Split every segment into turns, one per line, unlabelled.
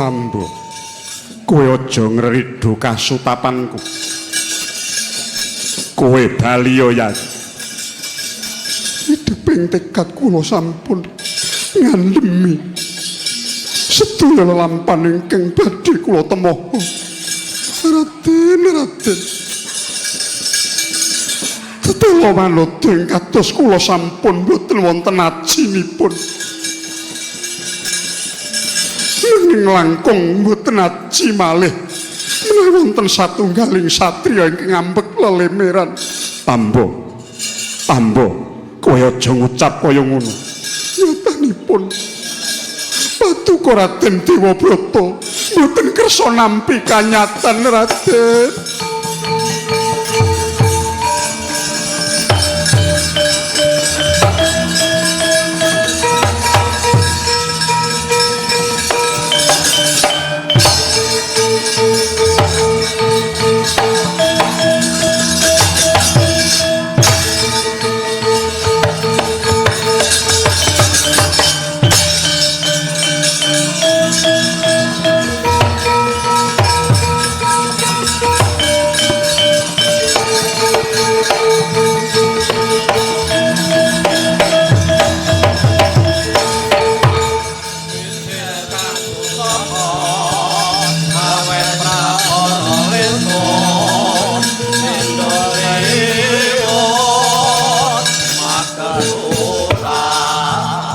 Ambo, kowe aja ngrerido kasutapanku. Kowe bali ya. Ideping tekad kula sampun ngandemi sedaya lelampan ingkang badhe kula temoh. Raden, Raden. Tetela manut ing kados kula sampun boten wonten ajinipun. Nanging langkung boten aji malih menawi wonten satunggaling satriya ingkang ngambek lelemeran. Ambo, Ambo, kowe aja ngucap kaya ngono. Nyatanipun Paduka Raden Dewabrata mboten kersa nampi kanyatan Raden.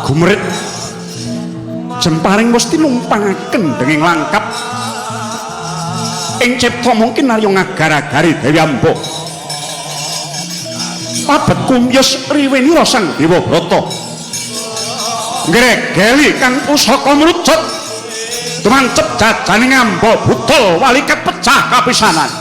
Gumrit jemparing mesti numpangaken denging langkap ing cipta mungkin arya ngagar-agari Dewi Amba. Abet kumyus riwenira Sang Dewabrata ngregeli kang pusaka mrucut tumancep jajaning amba butul walikat pecah kapisanan.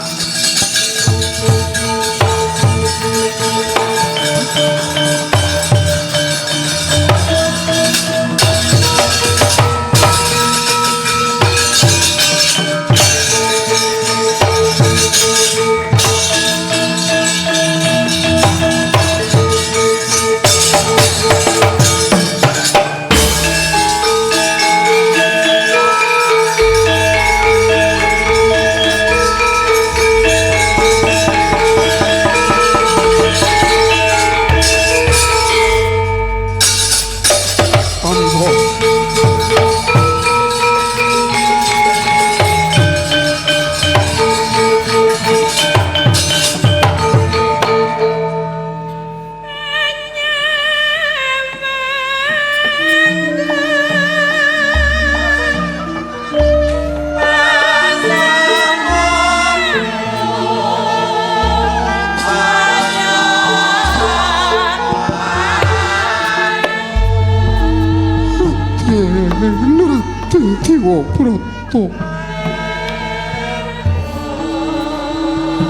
Dewabrata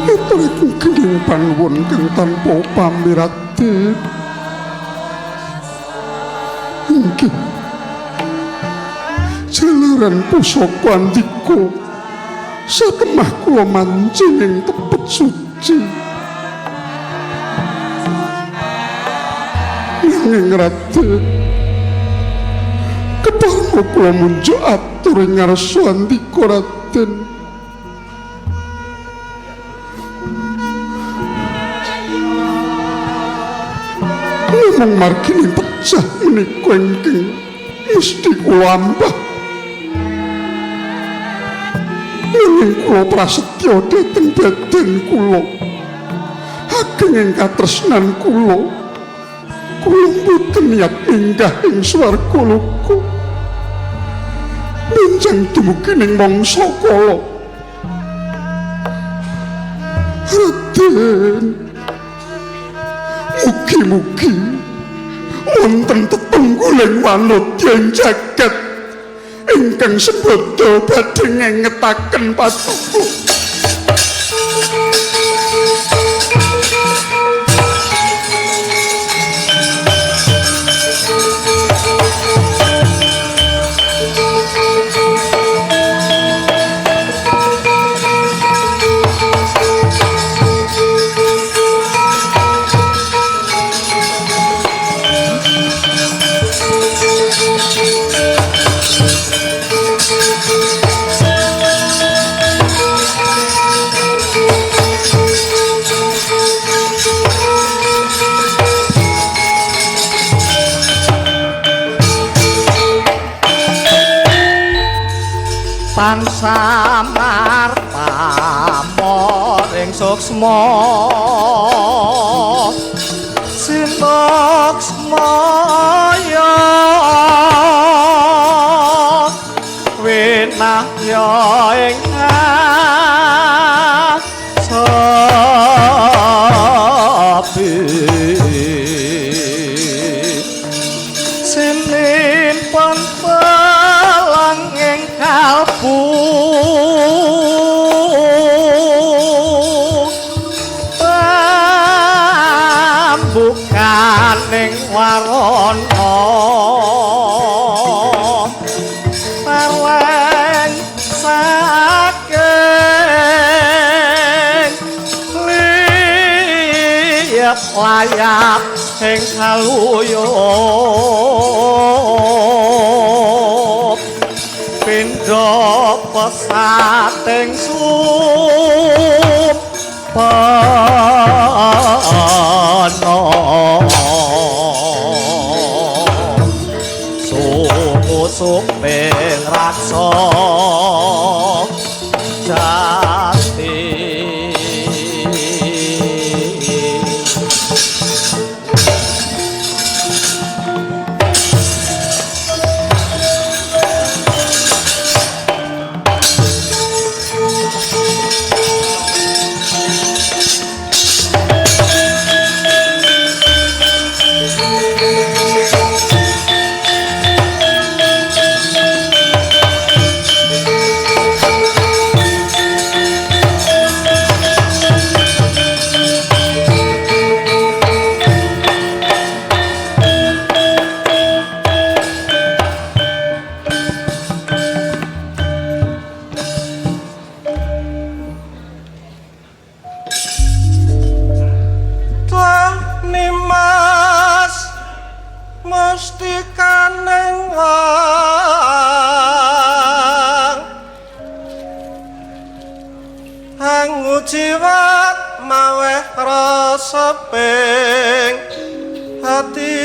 aturaken gending panuwun kang tanpa upami Raden. Inggih jalaran pusaka andika satemah kula mancing ing tepet suci. Nanging Raden, kepareng kula munjuk atur ing ngarsa andika Raden. Namung margine pecah menika ingkang mesti kula ambah. Nanging kula prasetya dhateng badan kula, ageng ing katresnan kula, kula mboten niat minggah ing swarga loka. Benjang dumugi ning mangsa kala. Raden, mugi-mugi wonten tetungguling wanodya ing jagat ingkang sembada badhe ngengetaken paduka.
Thank you. Lan samar pamoring suksma sinuksmaya winahya ing asapi sinimpen pelanging kalbu pambukaning warana pareng saking liyap layap ing kaluyup pindha pesating sumpana sumusuping rasa jati.
Reseping hati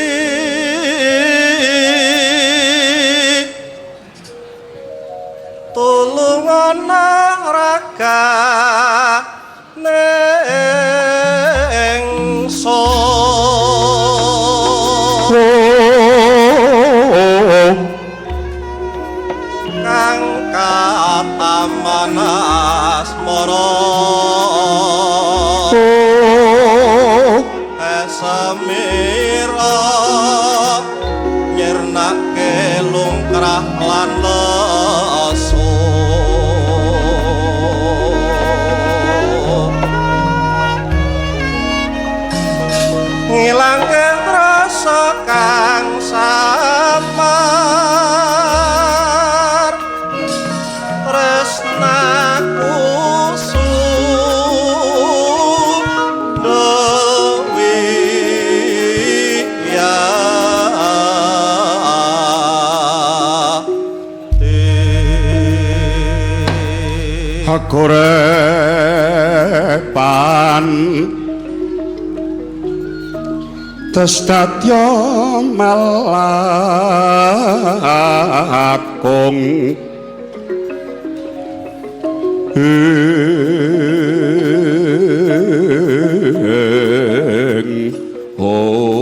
tulungana raga ning kang kataman asmara semira nyirnake lungkrah lan lesu ngilangke rasa kang samar tresnaku
Agorepan Testatya malakung ing ong.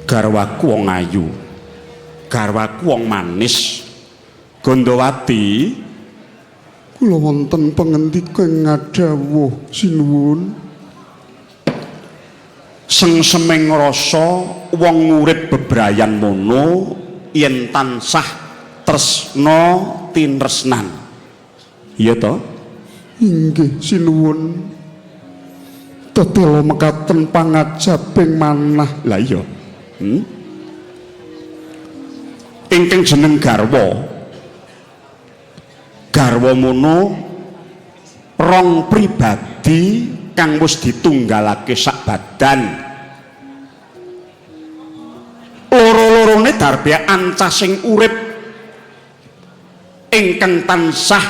Garwaku wong ayu, garwaku wong manis. Gondowati,
kula wonten pangendika ing ngadhawuh sinuwun.
Sengseming rasa wong urip bebrayan mono yen tansah tresna tinresnan. Iya to?
Inggih sinuwun. Tetela mekaten pangajaping manah.
Lah iya. Ingkang jeneng garwa. Garwa mono rong pribadi kang wis ditunggalake sak badan. Loro-lorone darbe ancasing urip ingkang tansah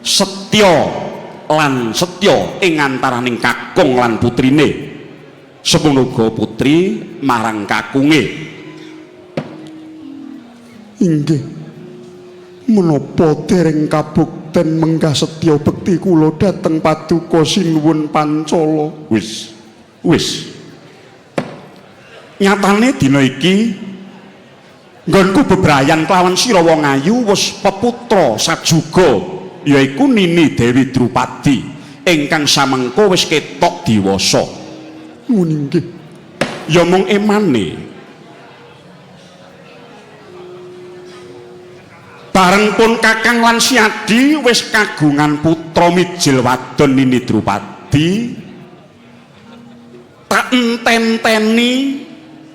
Setya lan setya ing antaraning kakung lan putrine. Semono uga putri marang kakunge.
Inggih. Menapa dereng kabukten menggah setya bekti kula dhateng paduka sinuwun Pancala.
Wis, wis. Nyatane dina iki nggonku bebrayan kelawan sira wong ayu wis peputra sajuga, yaiku Nini Dewi Drupadi ingkang samengko wis ketok diwasa.
Nuwun inggih.
Ya mung emane bareng pun kakang lan Siadi wis kagungan putra mijil wadon Nini Drupadi, tak enten-enteni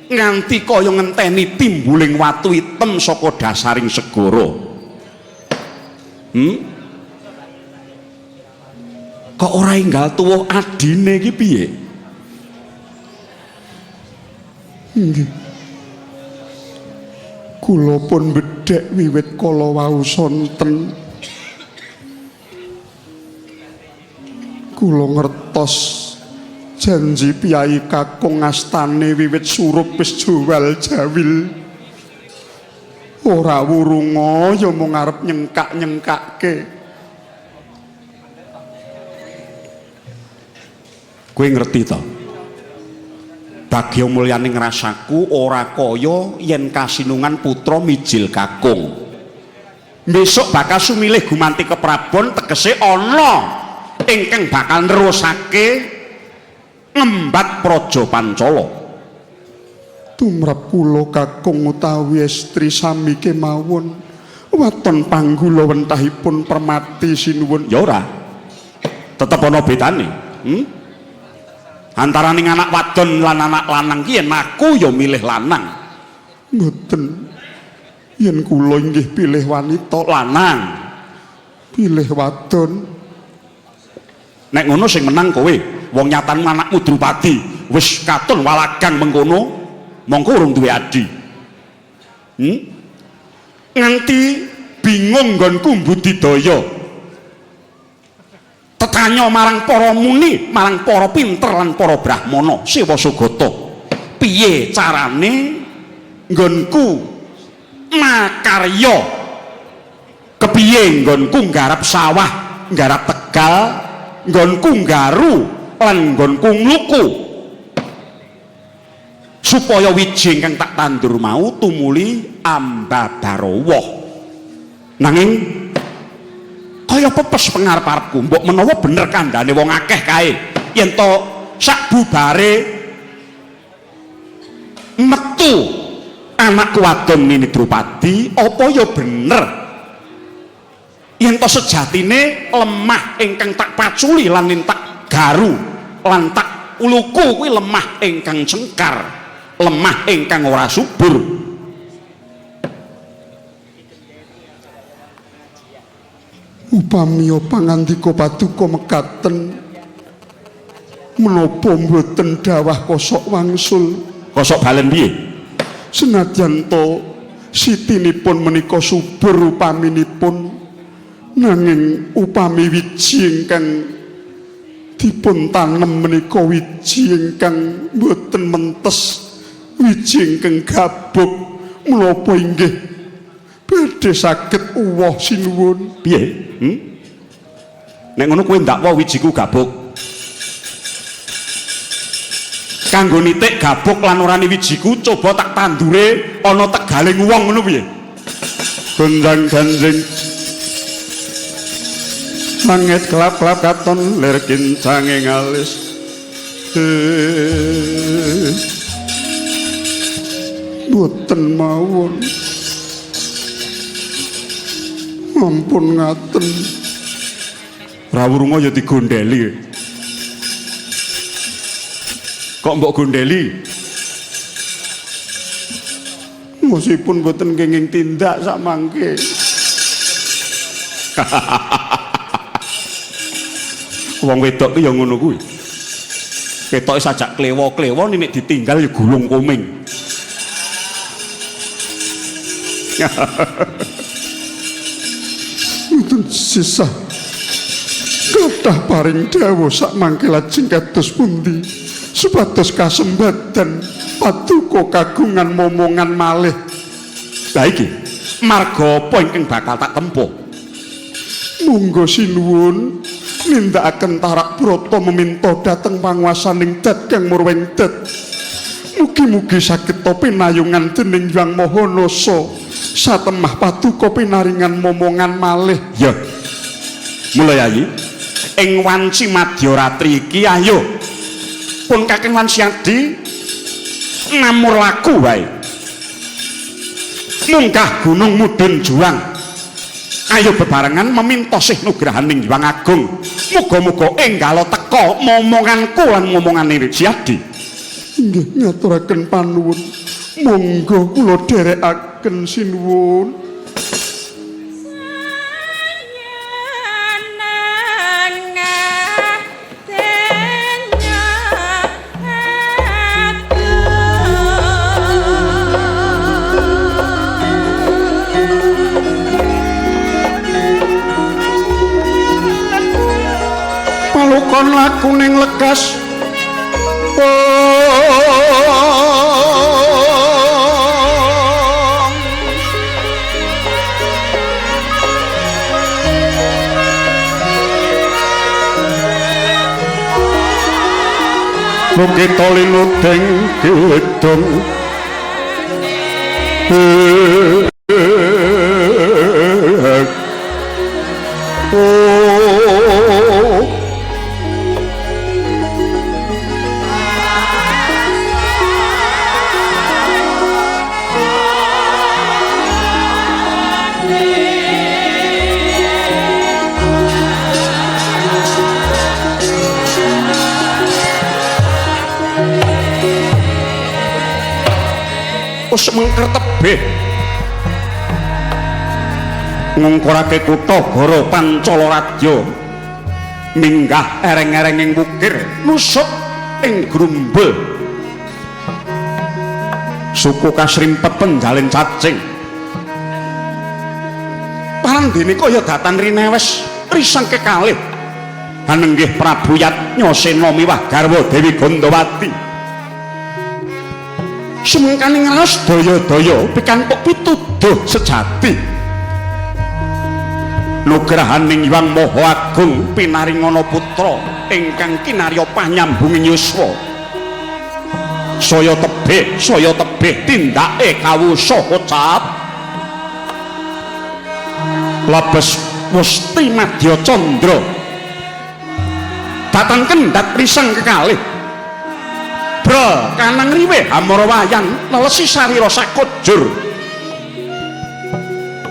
nganti kaya ngenteni timbuling watu item saka dasaring segara. Kok ora enggal tuwuh adine iki piye?
Inggih. Kula pun bedhek wiwit kala wau sonten. Kula ngertos janji piyai kakung astane wiwit surup wis juwal jawil. Ora wurunga ya mung arep nyengkak-nyengkake.
Kowe ngerti to? Bagya mulyaning rasaku ora kaya yen kasinungan putra mijil kakung. Besok bakal sumilih gumanti keprabon, tegese ana ingkang bakal nerusake ngembat Praja Pancala.
Tumrap kula kakung utawi estri sami kemawon waton panggula wentahipun permati sinuwun.
Ya ora, tetep ana bedane. Antaraning anak wadon lan anak lanang ki yen aku ya milih lanang.
Mboten. Yen kula inggih pilih wanita
lanang,
pilih wadon.
Nek ngono sing menang kowe. Wong nyatane anakmu Drupadi wis katon walagang mengkono, mongko urung duwe adi. Nganti bingung nggonku mbudidaya. Tetanya marang para muni, marang para pinter lan para brahmana sewa sugata. Piye carane nggonku makarya? Kepiye nggonku nggarap sawah, nggarap tegal, nggonku nggaru lan nggonku ngluku supaya wiji ingkang tak tandur mau tumuli ambabarawa. Nanging kaya pepes pengarep-arepku, mbok menawa bener kandhane wong akeh kae yen to sak bubare metu anakku wadon Nini Drupadi, apa ya bener yen to sejatine lemah ingkang tak paculi lan tak garu lan tak uluku kuwi lemah ingkang cengkar, lemah ingkang ora subur.
Upamiya pangandika paduka mekaten, menapa mboten dawah kosok wangsul?
Kosok balen piye?
Senadyan to sitinipun menika subur upaminipun, nanging upami wiji ingkang dipun tanem menika wiji ingkang mboten mentes, wiji ingkang gabuk, menapa inggih badhe saged uwoh sinuwun?
Piye? Nek ngono kowe ndakwa wijiku gabuk. Kanggo nitik gabuk lan orane wijiku coba tak tandure ana tegaling wong ngono piye?
Gonjang ganjing langit kelap-kelap katon lir kincange alis. Mboten mawon. Ampun ngaten.
Rawurunga ya digondeli. Kok mbok gondeli?
Mosipun mboten kenging tindak samangke.
Wong wedok ki ya ngono kuwi. Ketoke sajak klewo-klewo nek ditinggal ya gulung koming.
Mboten sisah Kathah paring dawuh sakmangke lajeng kados pundi supados kasembadan paduka kagungan momongan malih.
Lah iki marga apa ingkang bakal tak tempuh?
Monggo sinuwun nindakaken tarak brata meminta dhateng panguwasaning Dat Kang Murwengdet. Mugi-mugi saged pinayungan dening Hyang Maha Nasa satemah paduka pinaringan momongan malih.
Ya. Mula Yayi, ing wanci madyaratri iki ayo pun Kakang Wansiadi namur laku wae. Munggah gunung mudhun juang. Ayo bebarengan meminta sih nugrahaning Hyang Agung. Muga-muga enggalo teka momonganku lan momongane Siadi.
Nggih, ngaturaken panuwun. Monggo kula dherekaken sinuwun. Palukon laku ning lekas. Lukita linuding kidung.
Wis mengker tebih ngungkurake kutha Goro Pancala Radya, minggah ereng-ereng ing wukir nusuk ing grumbul suku kasrimpet penjalin cacing. Parandene kaya datan rinewes risang kekalih hanenggih Prabu Yatnyasena miwah garwa Dewi Gandawati. Sumengkaning raos daya-daya pikantuk pituduh sejati. Nugrahaning Hyang Maha Agung pinaringana putra ingkang kinarya panyambunging yuswa. Saya tebih tindake kawusa kocap. Labes musti madya candra. Datang kendhat risang kekalih. Bra kanang riwe hamara wayang nelesi sarira sakujur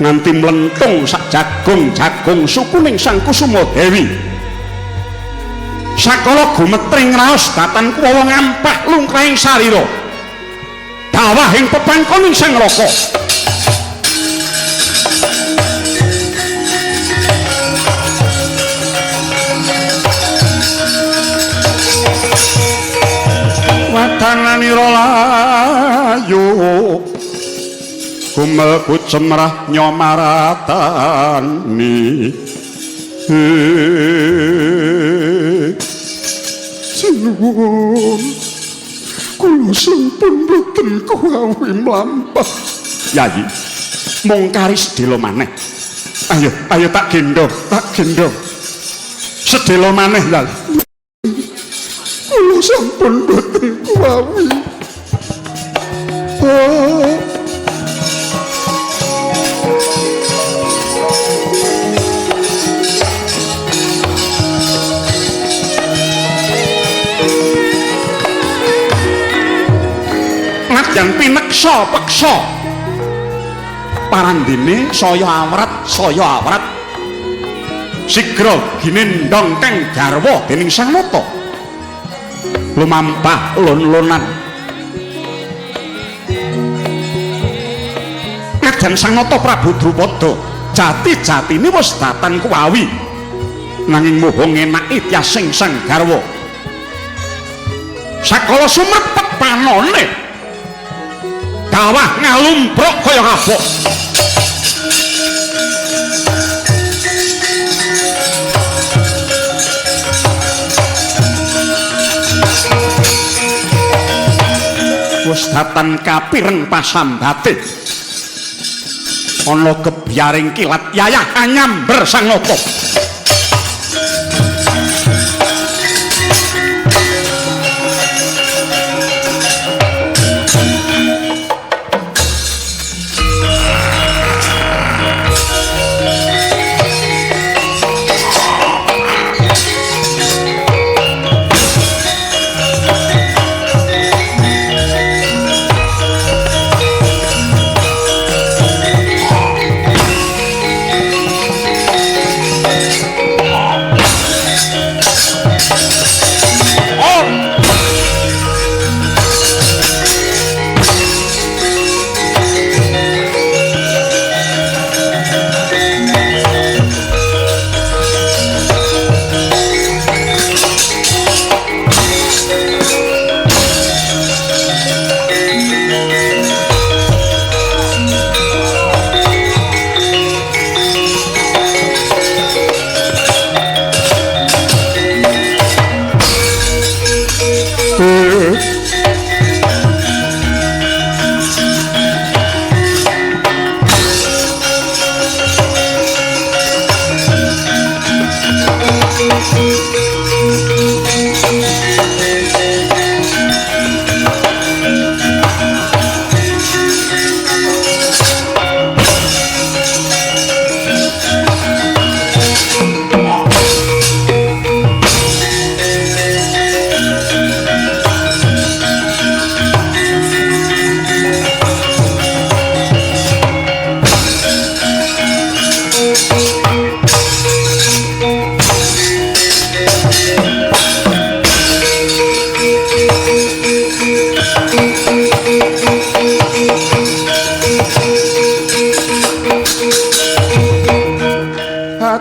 nganti mlentung sak jagung-jagung sukuning Sang Kusuma Dewi. Sakala gumetring raos datan kuwawa ngampah lungkrahing sarira dawahing pepangkoning Sang Raka.
Wadananira layu gumel kucemrah nyomaratani. Sinuwun kula sampun boten kuwawi mlampah.
Yayi, mung kari sedhela maneh.
Ayo, ayo tak gendong, tak gendong.
Sedhela maneh lha.
Kula sampun boten kuwawi. Oh.
Nadyan pineksa peksa. Parandene saya awrat, saya awrat. Sigra ginendhong kang garwa dening Sang Nata. Lumampah lon-lonan. Nadyan Sang Nata Prabu Drupada jati-jatine wis datan kuwawi. Nanging moho ngenaki tyasing sang garwa. Sakala sumerpet panone dawah ngalumpruk kaya kapuk. Wis datan kapireng pasambate. Ana gebyaring kilat yayah anyamber sang nata.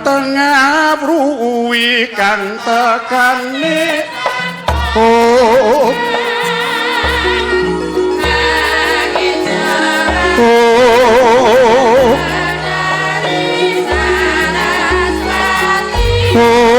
Tengah kang tekane oh oh oh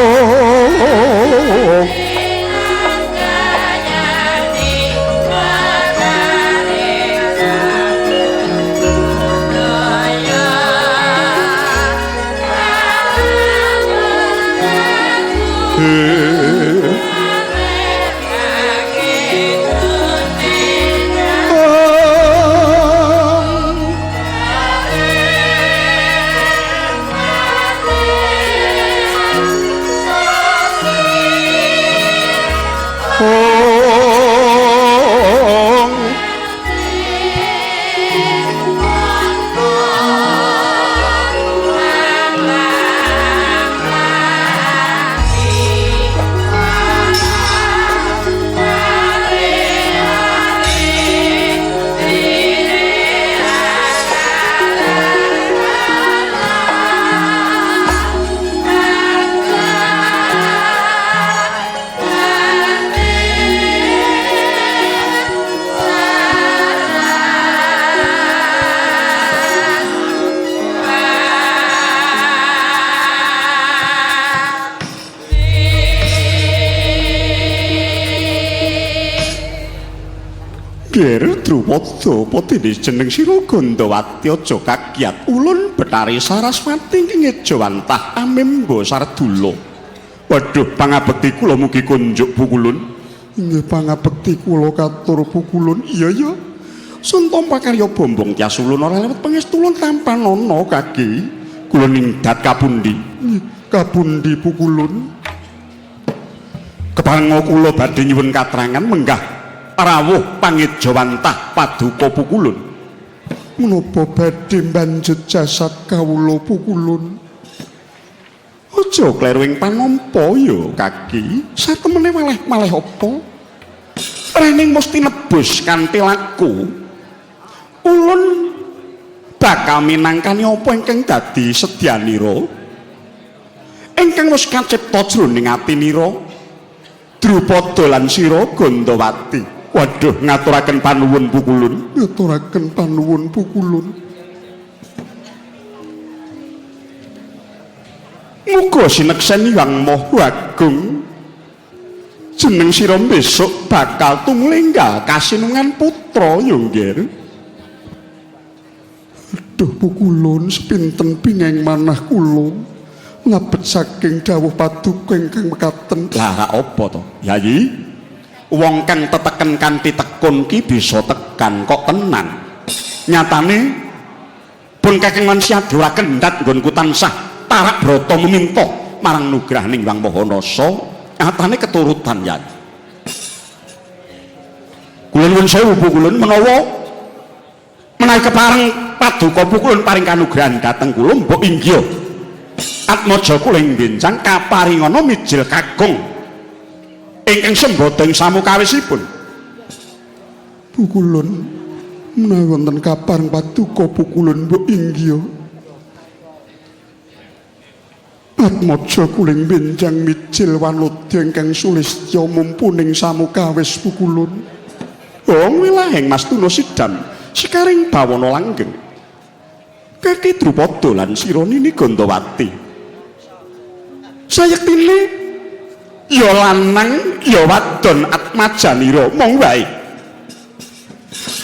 Ger Drupada apa dene jeneng sira Gandawati aja kagiat ulun Bethari Saraswati ing Ngejawantah Amemba Sardula. Waduh pangabekti kula mugi kunjuk pukulun. Inggih pangabekti kula katur pukulun. Iya ya. Sun tampa karya Bombong Tyas ulun ora lewat pangestulun tanpa nono kaki. Kula ningdat kapundi? Kapundi pukulun? Keparenga kula badhe nyuwun katrangan menggah rawuh pangejawantah paduka pukulun. Menapa badhe mbanjut jasad kawula pukulun? Aja kleru ing panampa ya kaki. Satemene malih-malih apa? Rening mesti nebus kanthi laku. Ulun bakal minangkani apa ingkang dadi sedyanira? Ingkang wis kacipta jroning atinira Drupada lan sira Gandawati. Waduh ngaturaken panuwun pukulun. Ngaturaken panuwun pukulun. Muga sineksen Hyang Maha Agung. Jeneng sira besok bakal tumlenggal kasinungan putra. putra ya nggih.
Aduh pukulun sepinten pingeng manah kula ngabet saking dawuh paduka ingkang mekaten.
Lah ra apa to? Yayi, wong kang teteken kanthi tekun ki bisa tekan kok tenan. Nyatane pun kakeng Mansyadi ora kendhat nggonku tansah tarak brata meminta marang nugrahning Hyang Maha Nasa, nyatane keturutan Yayi. Kula nuwun sewu pukulun menawa menawi kepareng paduka pukulun paring kanugrahan dhateng kula mbok inggih atmaja kula ing benjang kaparingana mijil kakung ingkang sembada ing samukawisipun.
Pukulun menawi wonten kapareng paduka pukulun mbok inggih atmaja kula ing benjang mijil wanodya ingkang sulistya mumpuning samukawis pukulun.
Oh wilaheng Mas Tuna sidam sekaring bawana langgeng kaki Drupada lan Sironini Gandawati. Sayektine ya lanang ya wadon atmajanira mong wae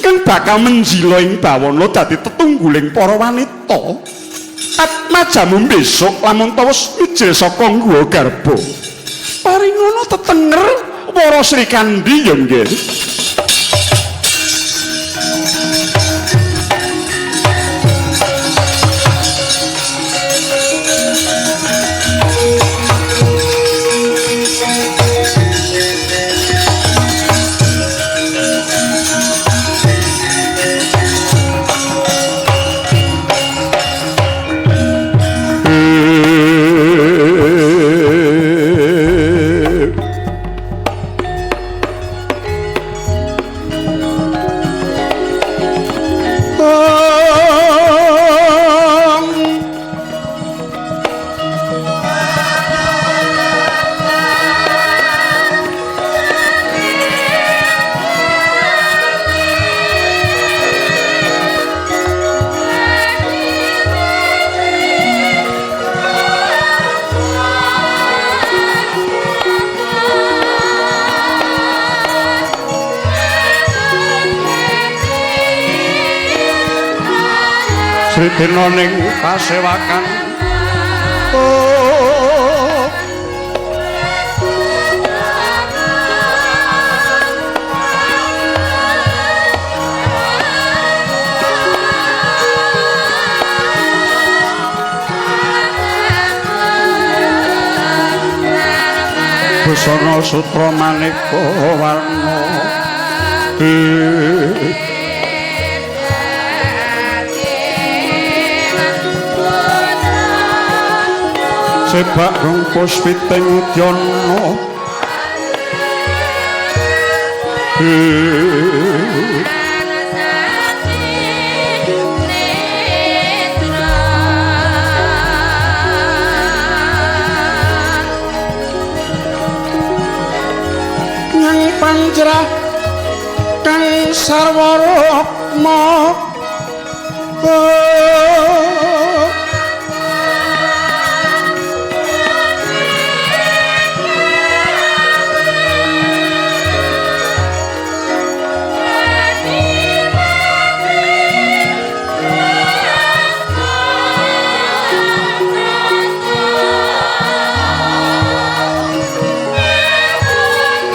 kang bakal menjila ing bawana dadi tetungguling para wanita. Atmajamu besok lamun tawes mijil saka ngguwa garba paringana tetenger para Srikandhi ya nggih.
Sridena ning pasewakan oh busana sutra maneka warna sebak rong puspiting udyana nyang panjrah kang sarwa rukma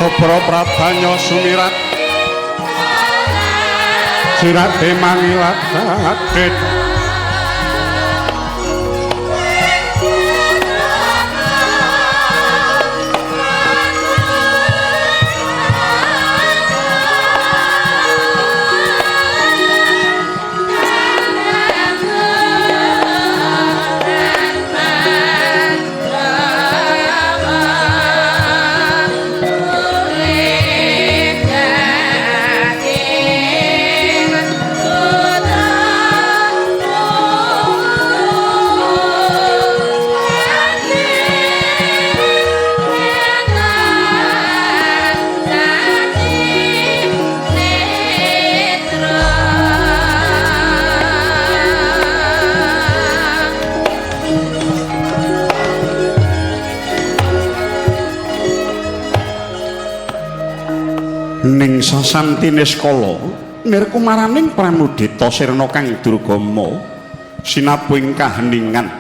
Kobra prabanya sumirat sirate mangilat adit
Ning sasantine skala Nirkumaraning pramudita sirna kang durgama sinapu ing kaheningan.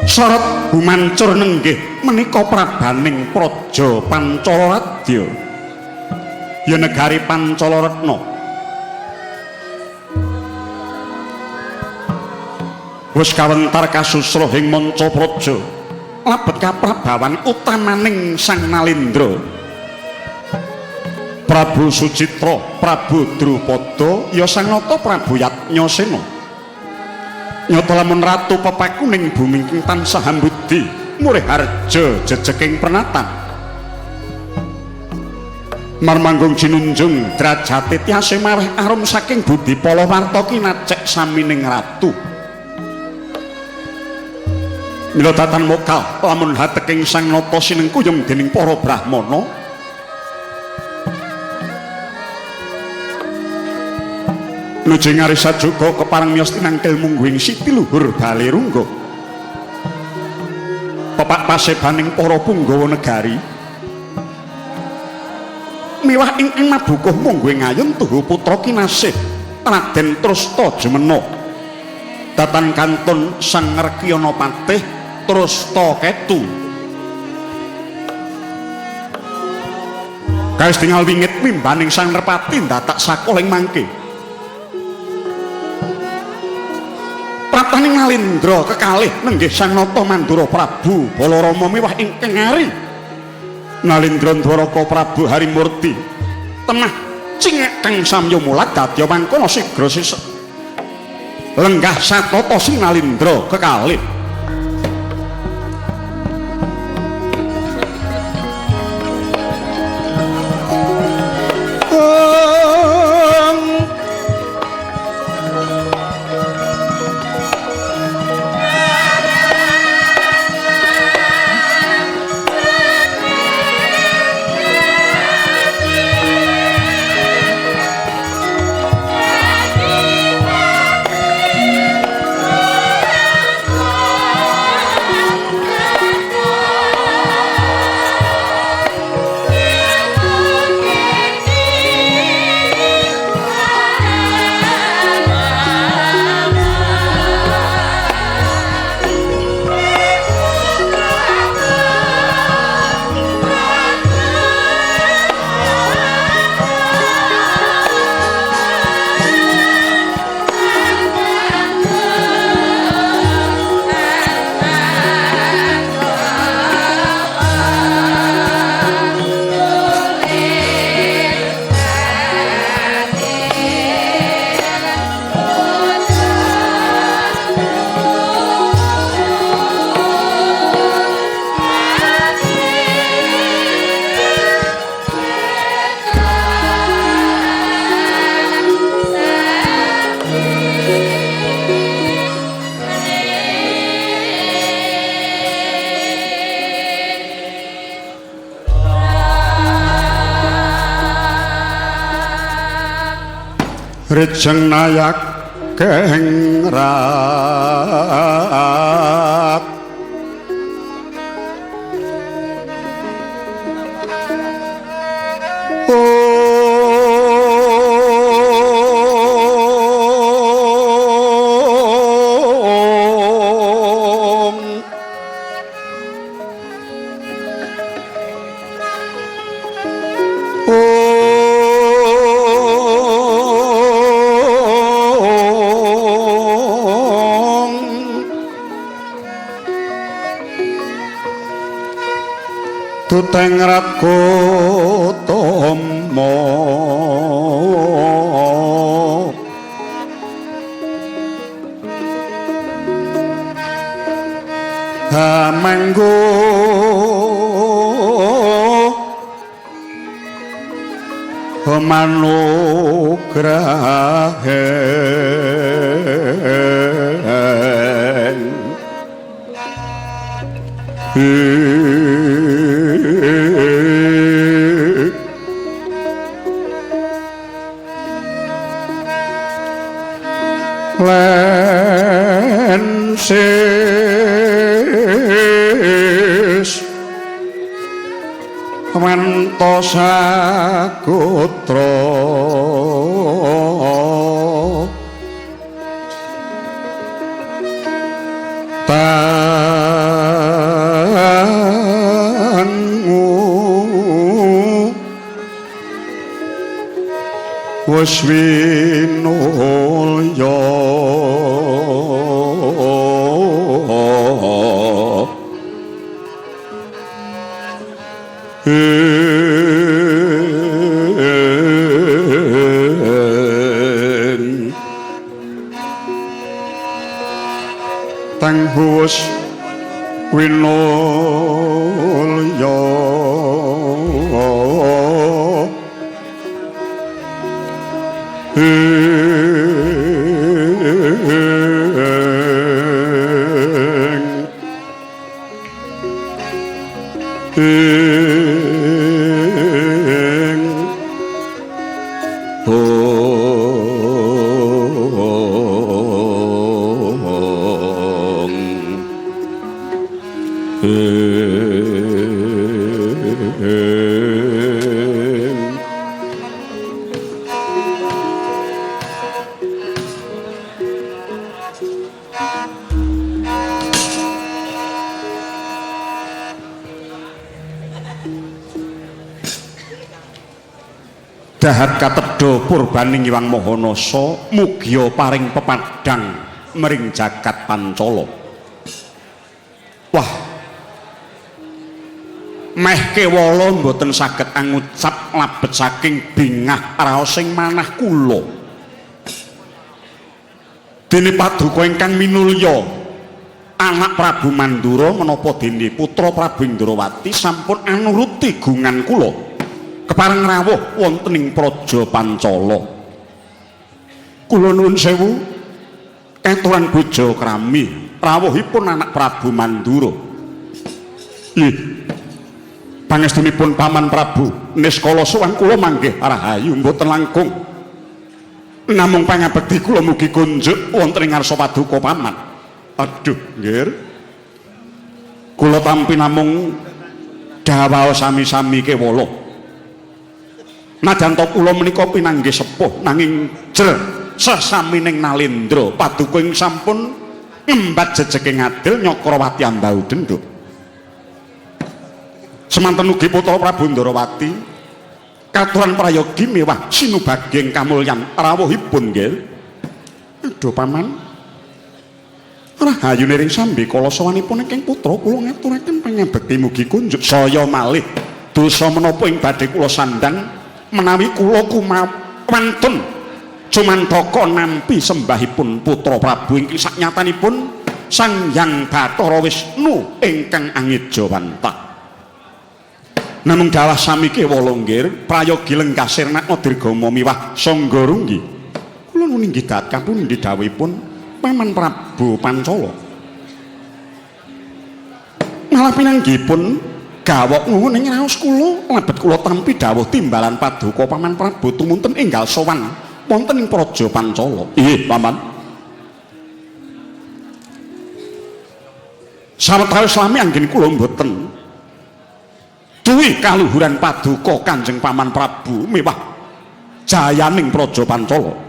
Sorot humancur nenggih menika prabaning praja Pancala Radya, ya negari Pancala Retna. Wis kawentar kasusruh ing manca praja lebet kaprabawan utamaning Sang Nalendra Prabu Sucitra, Prabu Drupada, ya Sang Nata Prabu Yatnyasena. Nyata lamun ratu pepakuning bumi ing tansah hambudi murih harja jejeking prenatan. Marmanggung jinunjung drajate tiase mareh arum saking budi pala warta kinacek samining ratu. Mila datan mokal lamun hateking Sang Nata sinengkuyung dening para brahmana. Nuju ngarisa juga kepareng miyos tinangkil mungguing sitiluhur balerungga. Pepak pasebaning para punggawa negari. Miwah ingkang mabukuh mungguing ayun tuhu putra kinasih Raden Trusta Jumena. Datan kantun Sang Ngerkyana Patih Trusta Ketu. Kaes tingal wingit wimbaning Sang Nerpati ndatak sakoling mangke. Praptaning Nalendra kekalih nenggih Sang Nata Mandura Prabu Balarama miwah ingkang ari Nalendra Ndwaraka Prabu Harimurti temah cingak kang samya mulat dadya mangkono sigra sisek lenggah satata sing Nalendra kekalih. Rejeng nayak keng rat Om Tuteng Rago Tomo Hamanggo Manugrahen Len sing
Sagotra tangu wis winulya tang wis winulya ing ong ing
Dahat katedha purbaning Hyang Mahanasa mugia paring pepadhang mring jagat Pancala. Wah. Meh kewala mboten saged angucap labet saking bingah raosing manah kula. Dene paduka ingkang minulya anak Prabu Mandura menapa dene putra Prabu Indrawati sampun anuruti gungan kula. Kepareng rawuh wonten ing Praja Pancala. Kula nuwun sewu katuran bojo krami rawuhipun anak Prabu Mandura. Nggih. Pangestunipun Paman Prabu niskala sowan kula manggih rahayu mboten langkung. Namung pangabekti kula mugi kunjuk wonten ing ngarsa paduka Paman. Aduh, nggih. Kula tampi namung dawuh sami-sami kewala. Najan ta kula menika pinanggih sepuh nanging jer sesamining nalendra paduka ing sampun ngembat jejeking adil Nyakrawati ambau dendha. Semanten ugi putra Prabu Ndrawati katuran prayogi mewah sinubaging kamulyan rawuhipun nggih. Aduh Paman. Rahayu niring sambi kala sowanipun ingkang putra kula ngaturaken pangabekti mugi kunjuk saya malih dosa menapa ing badhe kula sandhang menawi kula kumawantun cumantaka nampi sembahipun putra Prabu ingkang saknyatanipun Sang Hyang Bathara Wisnu ingkang angejawantah. Namung dalah sami kewala nggih prayogi lenggah sirnakna dirgama miwah sangga runggi. Kula nuwun inggih dat kapundi dawuhipun Paman Prabu Pancala. Malah pinanggihipun gawok nuwun ing raos kula lebet kula tampi dawuh timbalan paduka Paman Prabu tumunten enggal sowan wonten ing Praja Pancala. Nggih, Paman. Sawetawis lami anggen kula mboten duwi kaluhuran paduka Kanjeng Paman Prabu mewah jayaning Praja Pancala.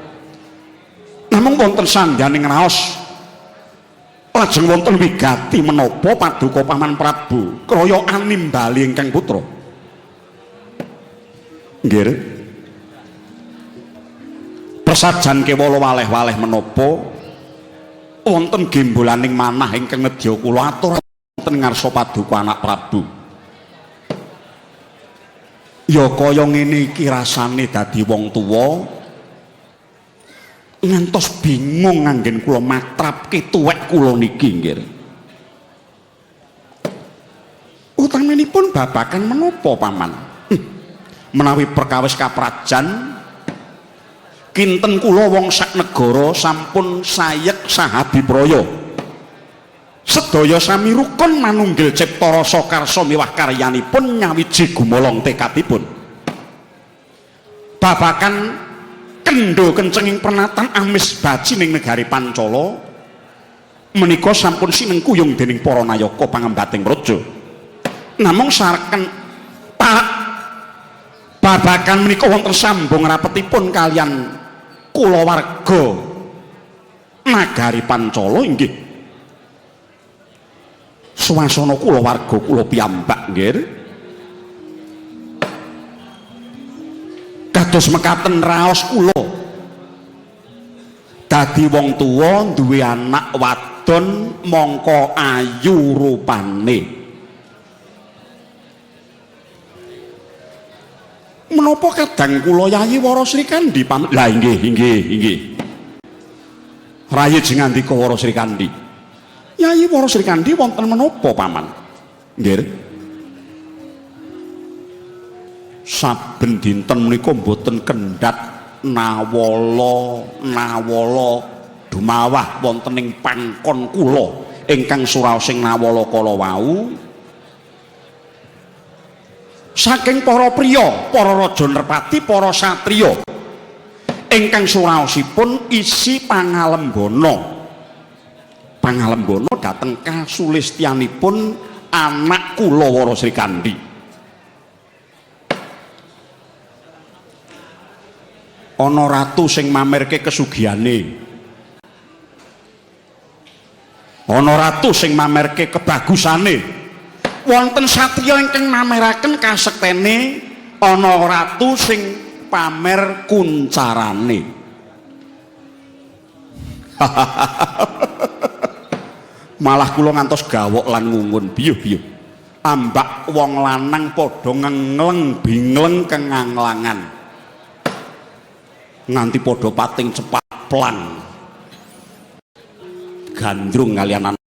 Namung wonten sandhaning raos lajeng wonten wigati menapa paduka Paman Prabu kraya animbali ingkang putra. Nggih. Prasajan kewala waleh-waleh menapa wonten gembolaning manah ingkang nedya kula atur wonten ngarsa paduka anak Prabu. Ya kaya ngene iki rasane dadi wong tuwa ngantos bingung anggen kula matrapke tuwek kula niki nggih. Utaminipun babakan menapa Paman? Menawi perkawis kaprajan kinten kula wong sak negara sampun sayek sahabipraya. Sedaya sami rukun manunggil cipta rasa karsa miwah karyanipun nyawiji gumolong tekadipun. Babakan kendho kencenging pernatan amis baji ning negari Pancala menika sampun sinengkuyung dening para nayaka pangembating praja. Namung sareken pak Babagan menika wonten sambung rapetipun kalian kulawarga nagari Pancala inggih. Swasana kulawarga kula piyambak nggih. Kados mekaten raos kula. Dadi wong tuwa duwe anak wadon mongko ayu rupane. Menapa kadang kula Yayi Wara Srikandhi pamit? Lah inggih inggih inggih. Rayi jengandika Wara Srikandhi. Yayi Wara Srikandhi wonten menapa paman? Nggih. Saben dinten menika mboten kendhat nawala nawala dumawah wonten ing pangkon kula ingkang suraosing nawala kala wau. Saking para priya, para raja nerpati, para satriya ingkang suraosipun isi pangalembana. Pangalembana dhateng kasulistyanipun anak kula Wara Srikandhi. Ana ratu sing mamerke kesugihane. Ana ratu sing mamerke kebagusane. Wonten satriya ingkang mameraken kasektene, ana ratu sing pamer kuncarane. Malah kula ngantos gawok lan ngungun biyuh-biyuh. Ambak wong lanang padha ngengleng bingleng kenganglangan. Nganti padha pating cepat plang. Gandrung kalian anak